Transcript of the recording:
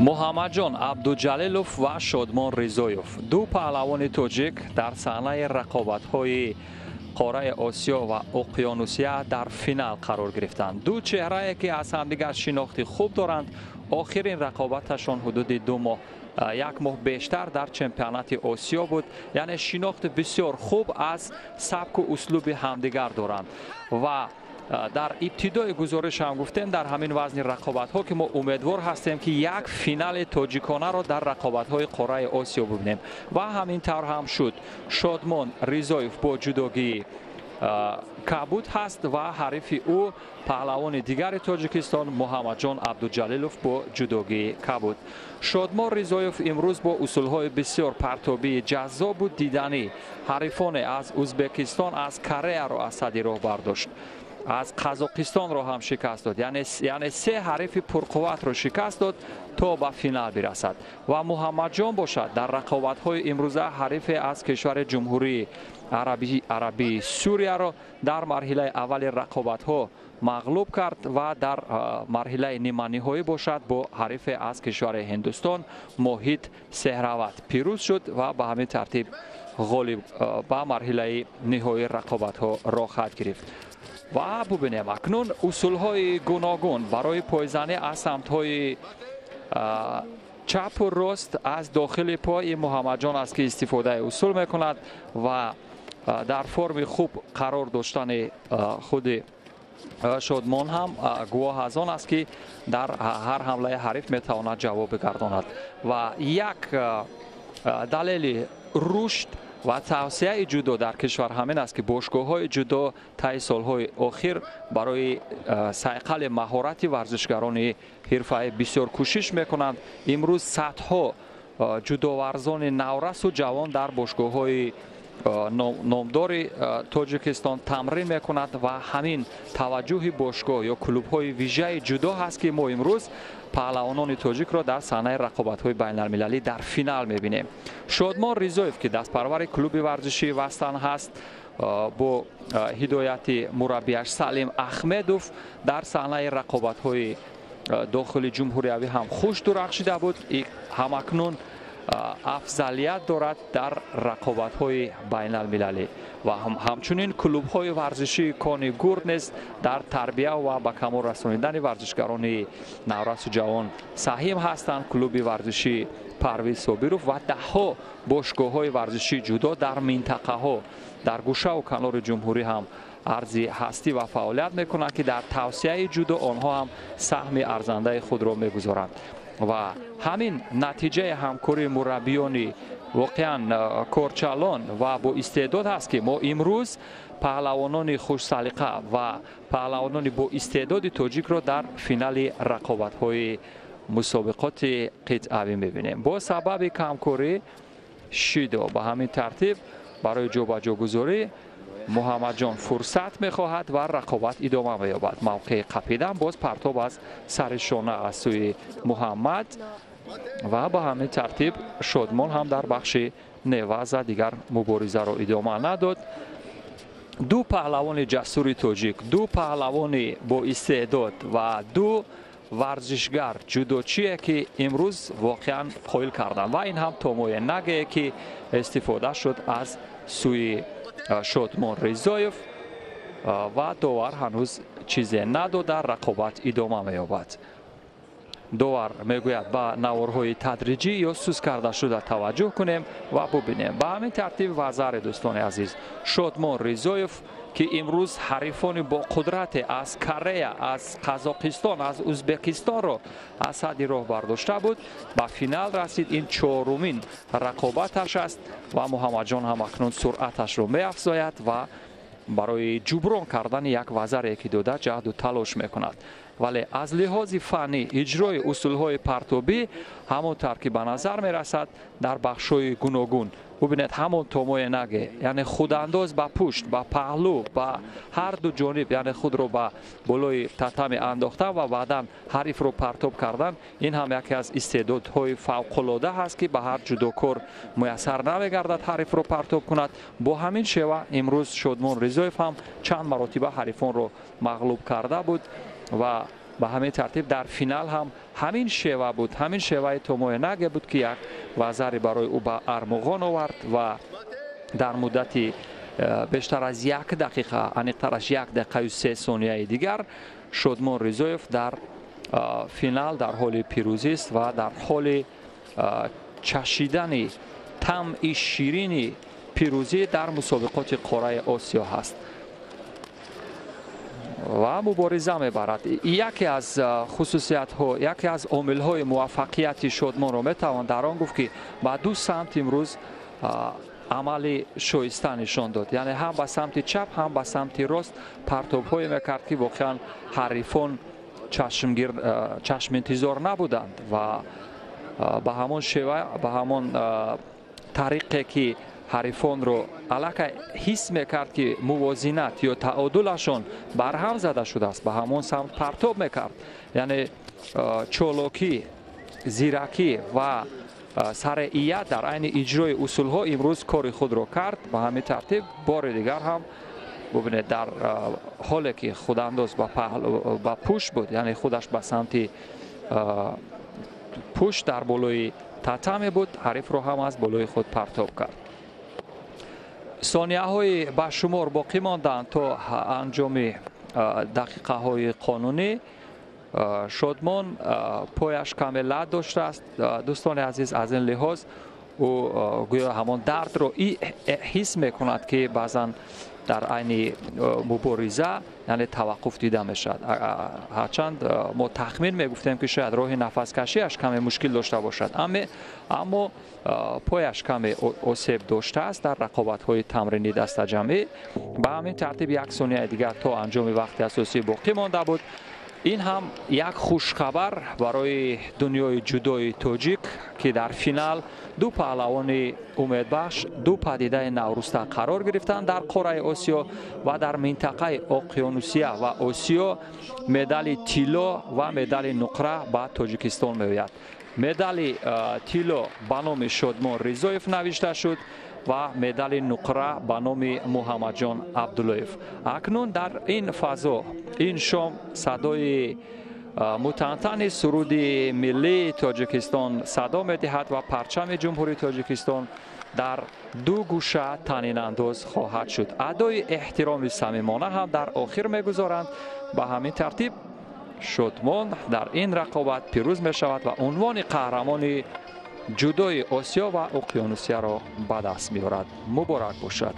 Муҳаммадҷон Абдуҷалилов ва Шодмон Ризоев, ду паҳлавони тоҷик, дар саҳнаи рақобатҳои қораи Осиё ва Уқёнусия дар финал қарор гирифтанд. Ду чеҳрае, ки аз ҳамдигар шинохти хуб доранд. Охирин рақобаташон ҳудуди 2 моҳ, як моҳ бештар дар чемпионати Осиё буд, яъне шинохти бисёр хуб аз сабку услуби ҳамдигар доранд. Ва дар ибтидои гузориш ҳам гуфтем, дар ҳамин вазни рақобатҳо, ки мо умедвор ҳастем, ки як финали тоҷиконаро дар рақобатҳои қораи Осиё бибинем, ва ҳамин тавр ҳам шуд. Шодмон Ризоев бо ҷудогии кабуд ҳаст ва ҳарифи ӯ паҳлавони дигари Тоҷикистон Муҳаммадҷон Абдуҷалилов бо ҷудогии кабуд. Шодмон Ризоев имрӯз бо усулҳои бисёр партобии ҷаззобу диданӣ ҳарифоне аз Узбекистон, аз Кореяро аз сади роҳ бардошт, аз Қазоқистонро ҳам шикаст дод, яъне се ҳарифи пурқувватро шикаст дод, то ба финал бирасад. Ва Муҳаммадҷон бошад, дар рақобатҳои имрӯза ҳарифе аз кишвари Ҷумҳурии Арабии Сурияро дар марҳилаи аввали рақобатҳо мағлуб кард ва дар марҳилаи ниманиҳоӣ бошад, бо ҳарифе аз кишвари Ҳиндустон Моҳид Сеҳрават пирӯз шуд ва ба ҳамин тартиб ғолиб ба марҳилаи ниҳоии рақобатҳо роҳхат гирифт. Ва бубинем акнун усулҳои гуногун барои пойзанӣ аз самтҳои чапу рост аз дохили пои Муҳаммадҷон аст, ки истифодаи усул мекунад, ва дар форми хуб қарор доштани худи Шодмон ҳам гувоҳ аз он аст, ки дар ҳар ҳамлаи ҳариф метавонад ҷавоб бигардонад. Ва як далели рушд ва тавсияи ҷудо дар кишвар ҳамин аст, ки бошгоҳҳои ҷудо таи солҳои охир барои сайқали маҳорати варзишгарони ҳирфаӣ бисёр кӯшиш мекунанд. Имрӯз садҳо ҷудоварзони наврасу ҷавон дар бошгоҳҳои номдори Тоҷикистон тамрин мекунад ва ҳамин таваҷҷӯҳи бошгоҳ ё клубҳои вижаи ҷудо ҳаст, ки мо имрӯз паҳлавонони тоҷикро дар саҳнаи рақобатҳои байналмилалӣ дар финал мебинем. Шодмон Ризоев, ки дастпарвари клуби варзишии «Вастан» ҳаст, бо ҳидояти мураббияш Салим Ахмедов дар саҳнаи рақобатҳои дохили ҷумҳуриявӣ ҳам хуш дурахшида буд, ҳамакнун афзалият дорад дар рақобатҳои байналмилалӣ. Ва ҳамчунин клубҳои варзишии «Кони Гур» низ дар тарбия ва ба камол расонидани варзишгарони наврасу ҷавон саҳим ҳастанд. Клуби варзишии Парвиз Собиров ва даҳҳо бошгоҳҳои варзишии ҷудо дар минтақаҳо, дар гӯшаву канори ҷумҳурӣ ҳам арзи ҳастӣ ва фаъолият мекунанд, ки дар тавсияи ҷудо онҳо ҳам саҳми арзандаи худро мегузоранд. Ва ҳамин натиҷаи ҳамкории мураббиёни воқеан корчалон ва бо истеъдод ҳаст, ки мо имрӯз паҳлавонони хушсалиқа ва паҳлавонони бо истеъдоди тоҷикро дар финали рақобатҳои мусобиқоти қитъавӣ мебинем. Бо сабаби камкорӣ шидо, ба ҳамин тартиб барои ҷобаҷогузорӣ Муҳаммадҷон фурсат мехоҳад ва рақобат идома меёбад. Мавқеи қапидан, боз партоб аз сари шона аз сӯи Муҳаммад ва ба ҳамин тартиб Шодмон ҳам дар бахши неваза дигар муборизаро идома надод. Ду паҳлавони ҷасури тоҷик, ду паҳлавони боистеъдод ва ду варзишгар ҷудочие, ки имрӯз воқеан қоил карданд. Ва ин ҳам томое нагее, ки истифода шуд аз сӯи Шодмон Ризоев, ва довар ҳанӯз чизе надода, рақобат идома меёбад. Довар мегӯяд, ба наворҳои тадриҷӣ ё сус карда шуда таваҷҷӯҳ кунем ва бубинем. Ба ҳамин тартиб вазари, дӯстони азиз, Шодмон Ризоев, ки имрӯз ҳарифони бо қудрате аз Корея, аз Қазоқистон, аз Узбекистонро аз ҳадди роҳ бардошта буд, ба финал расид. Ин чорумин рақобаташ аст ва Муҳаммадҷон ҳам акнун суръаташро меафзояд ва барои ҷуброн кардани як вазаре, ки дода, ҷаҳду талош мекунад. Вале аз лиҳози фаннӣ иҷрои усулҳои партобӣ, ҳамон тавр ки ба назар мерасад, дар бахшҳои гуногун Бубинед, ҳамон томои наге, яъне худандоз ба пушт, ба паҳлӯ, ба ҳар ду ҷониб, яъне худро ба болои татами андохтан ва баъдан ҳарифро партоб кардан, ин ҳам яке аз истеъдодҳои фавқулода ҳаст, ки ба ҳар ҷудокор муяссар намегардад ҳарифро партоб кунад. Бо ҳамин шева имрӯз Шодмон Ризоев ҳам чанд маротиба ҳарифонро мағлуб карда буд ва ба ҳамин тартиб дар финал ҳам ҳамин шева буд, ҳамин шеваи томои наге буд, ки як вазаре барои ӯ ба армуғон овард ва дар муддати бештар аз як дақиқа, аниқтараш 1 дақиқаю 3 сонияи дигар, Шодмон Ризоев дар финал дар ҳоли пирӯзист ва дар ҳоли чашидани таъми ширини пирӯзӣ дар мусобиқоти қораи Осиё ҳаст ва мубориза мебарад. Яке аз хусусиятҳо, яке аз омилҳои муваффақияти Шодмонро метавон дар он гуфт, ки ба ду самт имрӯз амали шоиста нишон дод, яъне ҳам ба самти чап, ҳам ба самти рост партобҳое мекард, ки воқеан ҳарифон чашминтизор набуданд ва ба ҳамон шева, ба ҳамон тариқе, ки ҳарифонро аллакай ҳис мекард, ки мувозинат ё таодулашон барҳам зада шудааст, ба ҳамон самт партоб мекард. Яъне чолокӣ, зиракӣ ва сареият дар айни иҷрои усулҳо имрӯз кори худро кард. Ба ҳамин тартиб бори дигар ҳам бубинед, дар ҳоле ки худандоз ба пушт буд, яъне худаш ба самти пушт дар болои татаме буд, ҳарифро ҳам аз болои худ партоб кард. Сонияҳои ба шумор боқӣ монданд то анҷоми дақиқаҳои қонунӣ. Шодмон пояш каме лат доштааст, дӯстони азиз, аз ин лиҳоз ӯ гӯё ҳамон дардро ҳис мекунад, ки баъзан дар айни мубориза, яъне таваққуф дида мешавад. Ҳарчанд мо тахмин мегуфтем, ки шояд роҳи нафаскашиаш каме мушкил дошта бошад, аммо пояш каме осеб доштааст дар рақобатҳои тамрини дастаҷамъӣ. Ба ҳамин тартиб як сонияи дигар то анҷоми вақти асосӣ боқӣ монда буд. Ин ҳам як хушхабар барои дунёи ҷудои тоҷик, ки дар финал ду паҳлавони умедбахш, ду падидаи навруста қарор гирифтанд дар қораи Осиё ва дар минтақаи Оқиёнусия ва Осиё. Медали тилло ва медали нуқра ба Тоҷикистон меояд. Медали тилло ба номи Шодмон Ризоев навишта шуд ва медали нуқра ба номи Муҳаммадҷон Абдуллоев. Акнун дар ин фазо, ин шом, садои мутантани суруди миллии Тоҷикистон садо медиҳад ва парчами Ҷумҳурии Тоҷикистон дар ду гӯша танинандоз хоҳад шуд. Адои эҳтироми самимона ҳам дар охир мегузоранд. Ба ҳамин тартиб Шодмон дар ин рақобат пирӯз мешавад ва унвони қаҳрамони ҷудои Осиё ва Уқёнусияро ба даст меорад. Муборак бошад!